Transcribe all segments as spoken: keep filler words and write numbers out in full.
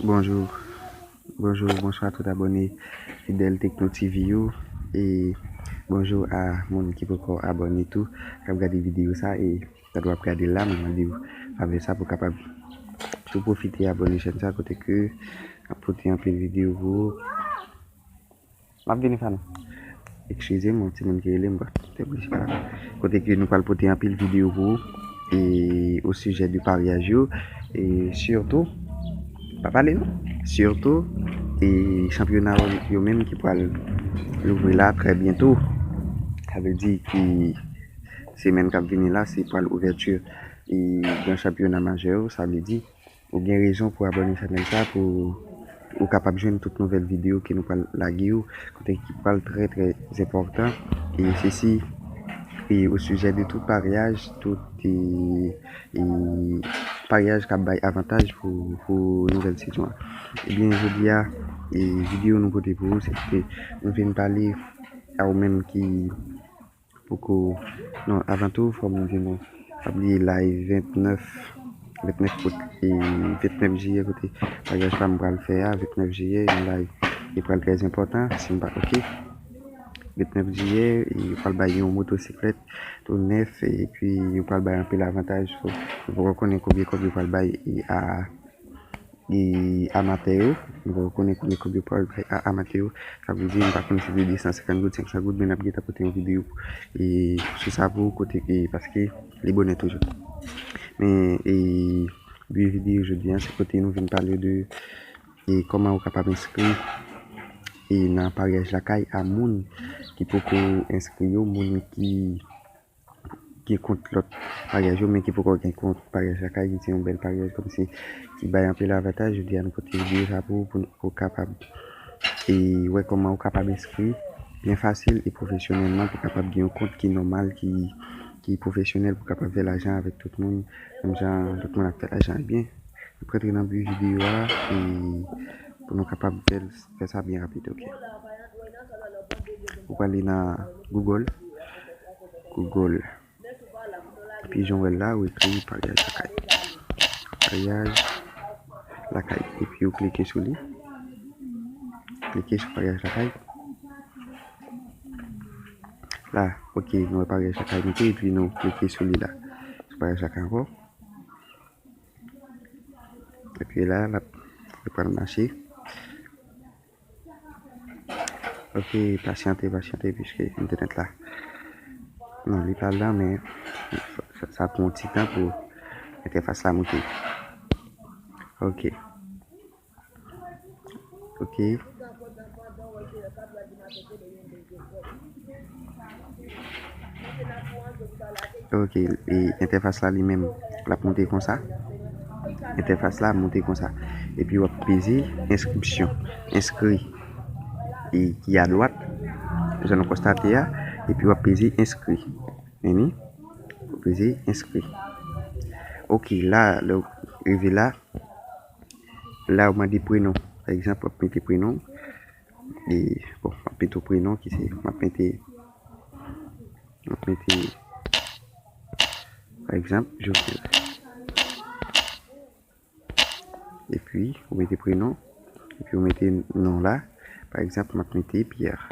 Bonjou. Bonjou, bonswa tout abòne fidèl Tekno T V yo. E bonjou a moun ki poko abòne tou, k ap gade videyo sa. E gade w ap gade l la, mwen mande w favè sa pou w kapab tou pwofite abòne chèn sa, kote ke ap pote anpil videyo pou ou. M ap vini, Fano. Eskize m, yon timoun ki rele m, pa te oblije pale. Kote ke nou pral pote anpil videyo pou ou, e o sijè de paryaj yo, e sitou, pa pale non, sitou, e chanpyona yo menm ki pral louvri la trè byento. Sa vle di ki semèn k ap vini la, se pral ouvèti, e gran chanpyona majè yo, sa vle di, ou gen rezon pou abòne chanèl sa pou ou kapab jwenn tout nouvèl videyo ke nou pral lage yo, kote ki pral trè, trè enpòtan. E sesi, e o sijè de tout paryaj, tout, e, e paryaj k ap bay avantaj pou, pou nouvèl sezon an. Ebyen, jodi a, e videyo nou pote pou ou, se ke nou vin pale a ou menm ki poko, non, avan tou, fò m di nou, pa bliye live ventnèf, ventnèf out, e ventnèf jiyè, kote paryaj pa m pral fè a, ventnèf jiyè, yon live ki pral trè enpòtan, si m pa, oke. Ventnèf jiyè, e yo pral bay yon motosiklèt tou nèf, epi yo pral bay anpil avantaj. So, nou poko konnen konbyen kòb yo pral bay, e a e amatè yo. Nou poko konnen konbyen kòb yo pral bay a amatè yo. Sa vle di, m pa konn si se de san senkant goud, senk san goud, men n ap gentan pote yon videyo, e sou sa pou ou, kote, e paske li bonè toujou. Men, e bi videyo jodi a, se kote nou vin pale de, e kòman ou kapab enskri, e nan paryaj lakay a moun ki poko enskri yo, moun ki gen kont lòt paryaj yo, men ki poko gen kont paryaj lakay, ki se yon bèl paryaj kòmsi ki bay anpil avantaj. Jodi a, nou pote videyo sa pou, pou, pou kapab, e wè kòman ou kapab enskri byen fasil e pwofesyonèlman, pou kapab gen yon kont ki nòmal, ki, ki pwofesyonèl, pou kapab fè lajan avèk tout moun, menm jan tout moun ap fè lajan. Ebyen, nou prèt nan bi videyo a, e pou nou kapab fè, fè sa byen rapid, oke. Ou prale nan Google, Google. Epi jan w wè l la, ou ekri paryaj lakay. Paryaj lakay. Epi ou klike sou li. Klike sou paryaj lakay. La, oke, nou wè paryaj lakay mete, epi nou klike sou li la. Sou paryaj lakay ankò. Epi la, l ap, li pral mache. Oke, pasyante, pasyante, piske entènèt la. Non, li pa la, men sa, sa pran yon ti tan pou entèfas la moute. Oke. Oke. Oke, e entèfas la li menm, l ap moute konsa. Entèfas la ap moute konsa. Epi w ap peze enskripsyon. Enskri. E ki adwat, jan nou konstate a. Epi w ap peze enskri. Meni. W ap peze enskri. Oke, la, lè w rive la, la w mande prenon. Pa egzanp, w ap mete prenon. E, bon, m ap mete yon prenon ki se, m ap mete, m ap mete, pa egzanp, Jovenel. Epi, ou mete prenon, epi ou mete non la. Pa egzanp, m ap mete Pierre.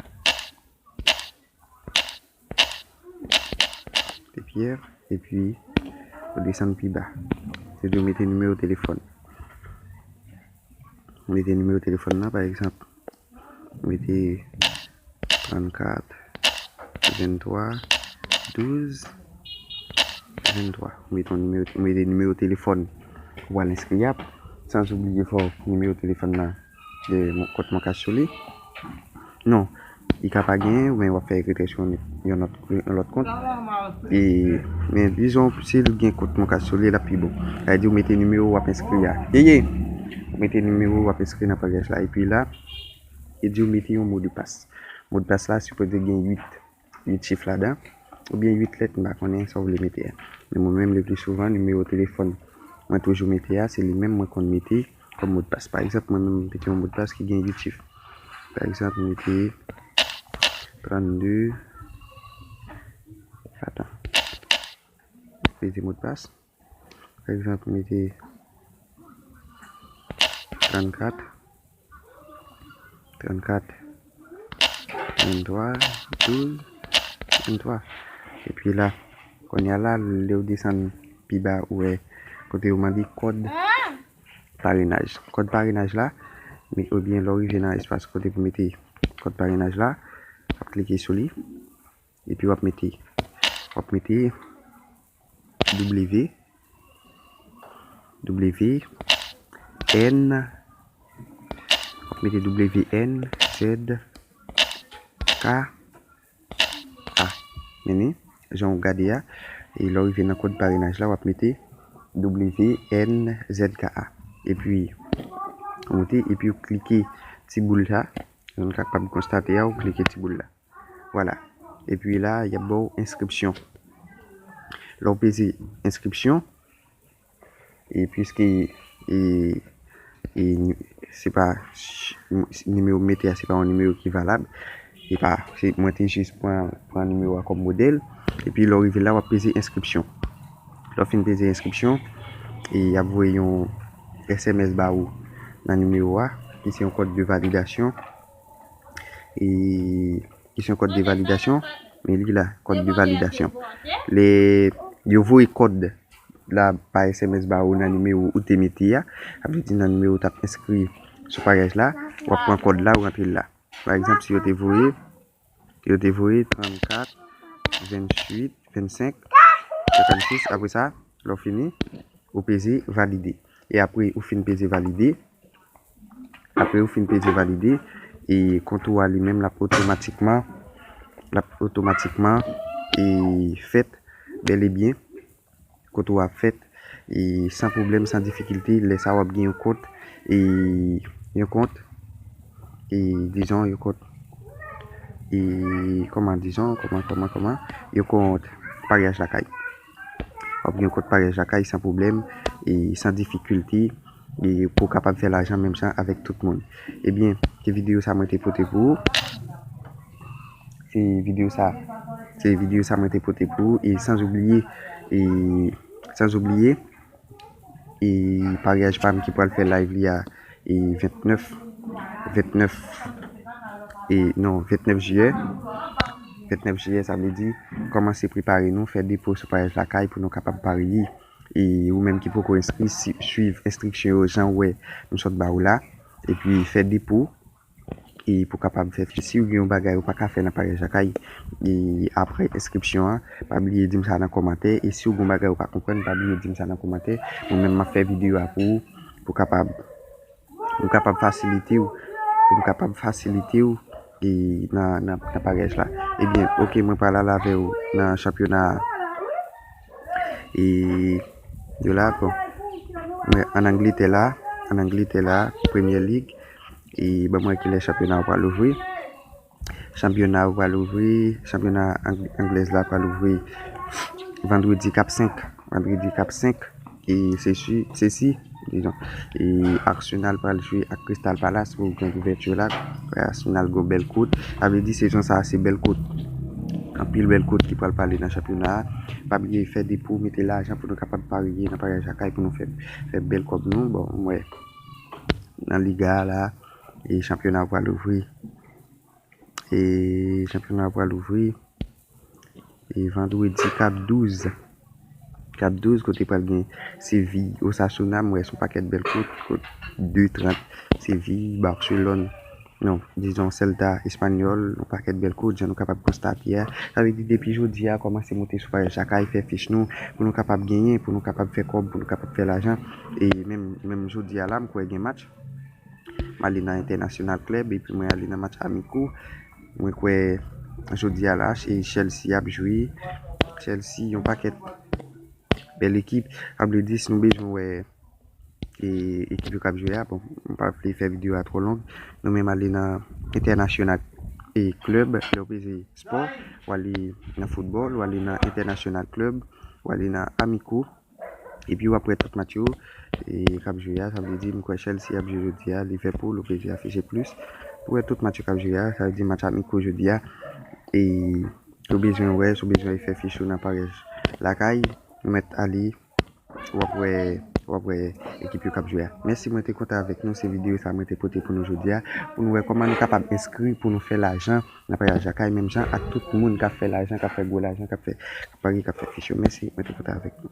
Mete Pierre, epi ou desann pi ba. Se di ou mete nimewo telefòn. Ou mete nimewo telefòn nan, pa egzanp, mete trannkat venntwa douz venntwa. Ou mete yon nimewo, ou mete nimewo telefòn ou pral enskri a, san oubliye fè nimewo telefòn nan, de kont MonCash sou li. Non, li ka pa genyen, oubyen w ap fè ekriti sou yon, yon lòt, yon lòt kont. E, men dizon, si l gen kont MonCash sou li, l ap pi bon. Sa vle di ou mete nimewo w ap enskri a. Yeye! Ou mete nimewo w ap enskri nan paryaj la. Epi la, li di w mete yon modpas. Modpas la sipoze gen uit, uit chif ladan. Oubyen uit lèt, m pa konnen sa w vle mete a. Men mwen menm, le pli souvan, nimewo telefòn mwen toujou mete a, se li menm mwen konn mete kòm modpas. Pa egzanp, mwen menm, m mete yon modpas ki gen uit chif. Pa egzanp, m mete trannde, atan. Mete modpas. Pa egzanp, mete, trannkat, trannkat, venntwa, douz, venntwa. Epi la, kounye a la, lè w desann pi ba, ou wè kote yo mande kòd parenaj. Kòd parenaj la, men, oubyen lè w rive nan espas kote pou mete kòd parenaj la, w ap klike sou li, epi w ap mete, w ap mete W, W, N, w ap mete W N Z K A. Men, jan w gade a, e lè w rive nan kòd parenaj la, w ap mete W N Z K A. Epi, w moute, epi w klike ti boul sa. Jan w kapab konstate a, w klike ti boul la. Vwala. Epi la, y ap ba w enskripsyon. Lè w peze enskripsyon, e piske, e, e, se pa ch-, nimewo m mete a, se pa yon nimewo ki valab. E pa, se, mwen te jis pran, pran nimewo a kòm modèl. Epi lè w rive la, w ap peze enskripsyon. Lè w fin peze enskripsyon, e y ap voye yon S M S ba ou nan nimewo a, ki se yon kòd de validasyon. E ki se yon kòd de validasyon, men li la, kòd de validasyon. Lè yo voye kòd la pa S M S ba ou nan nimewo ou te mete a, sa vle di nan nimewo ou t ap enskri sou parèj la, w ap pran kòd la, ou rantre l la. Pa egzanp, si yo te voye, yo te voye trannkat, venntuit, vennsenk, senkannsis, apre sa, lè w fini, ou peze valide. E apre ou fin peze valide, apre ou fin peze valide, e kont ou a li menm l ap otomatikman, l ap otomatikman, e, fèt bèl e byen. Kont ou a fèt, e, san pwoblèm, san difikilte. Lè sa w ap gen yon kont, e, yon kont, e, dizon, yon kont, e, kòman, dizon, kòman, kòman, kòman, yon kont paryaj lakay. W ap gen yon kont paryaj lakay san pwoblèm, e, san difikilte, e, pou w kapab fè lajan menm jan avèk tout moun. Ebyen, se videyo sa mwen te pote pou ou. Se videyo sa, se videyo sa mwen te pote pou ou. E sans oubliye, e sans oubliye, e paryaj pa m ki pral fè live li a, e ventnèf, ventnèf, e non, ventnèf jiyè. Ventnèf jiyè, sa vle di, kòmanse prepare nou, fè depo sou paryaj lakay pou nou kapab parye. E ou menm ki poko enskri, si, swiv enstriksyon yo jan w wè m sot ba ou la. Epi fè depo. E pou kapab fè, si w gen yon bagay ou pa ka fè nan paryaj lakay, e apre enskripsyon an, pa bliye di m sa nan kòmantè. E si w gen yon bagay ou pa konprann, pa bliye di m sa nan kòmantè. Mwen menm, m ap fè videyo a pou ou, pou kapab, pou m kapab fasilite w, pou m kapab fasilite w, e nan, nan, nan paryaj la. Ebyen, oke, mwen pral al avè w nan chanpyona a. E yo la, bon. Mwen, an Angletè la, an Angletè la, Premier League, e ban m wè kilè chanpyona yo pral ouvri. Chanpyona yo pral ouvri, chanpyona ang-, anglèz la pral ouvri vandredi k ap senk, vandredi k ap senk, e se si, se si, dizon, e Arsenal pral jwe ak Crystal Palace pou grann ouvèti la. Arsenal gon bèl kout, sa vle di sezon sa a se bèl kout. Anpil bèl kout ki pral pale nan chanpyona a. Pa bliye fè depo, mete lajan pou nou kapab parye nan paryaj lakay pou nou fè, fè bèl kòb nou. Bon, mwen, nan Liga a la, e chanpyona pral ouvri. E chanpyona pral ouvri, e vandredi k ap douz. K ap douz, kote pral gen Seville, Osasuna, m wè se yon pakèt bèl kout, kout de trant, Seville, Barcelone, non, dizon Celta Espanyòl, yon pakèt bèl kout, jan nou kapab konstate a. Sa vle di depi jodi a, kòmanse moute sou paryaj lakay, fè fich nou, pou nou kapab genyen, pou nou kapab fè kòb, pou nou kapab fè lajan. E menm, menm jodi a la, m kwè gen match. M ale nan International Club, epi mwen ale nan match Amico. Mwen kwè jodi a la, se Chelsea ap jwe. Chelsea, yon pakèt bèl ekip. Sa vle di, si nou bezwen wè, e, ekip yo k ap jwe a, bon, m pa vle fè videyo a twò long. Nou menm ale nan International, e, Club, lè w peze spò, w ale nan foutbòl, w ale nan International Club, w ale nan Amico. Epi w ap wè tout match yo, e, k ap jwe a, sa vle di, m kwè Chelsea ap jwe jodi a, Liverpool, ou peze afiche plis. Ou wè tout match yo k ap jwe a, sa vle di match Amico jodi a. E, si w bezwen wè, si w bezwen fè fich ou nan paryaj lakay, ou mèt ale, w ap wè W ap wè ekip yo k ap jwe a. Mèsi, mwen te kontan avèk nou. Se videyo sa mwen te pote pou nou jodi a, pou nou wè kòman nou kapab enskri pou nou fè lajan nan payaj lakay, menm jan ak tout moun k ap fè lajan, k ap fè gwo lajan, k ap fè, k ap parye, k ap fè fich yo. Mèsi, mwen te kontan avèk nou.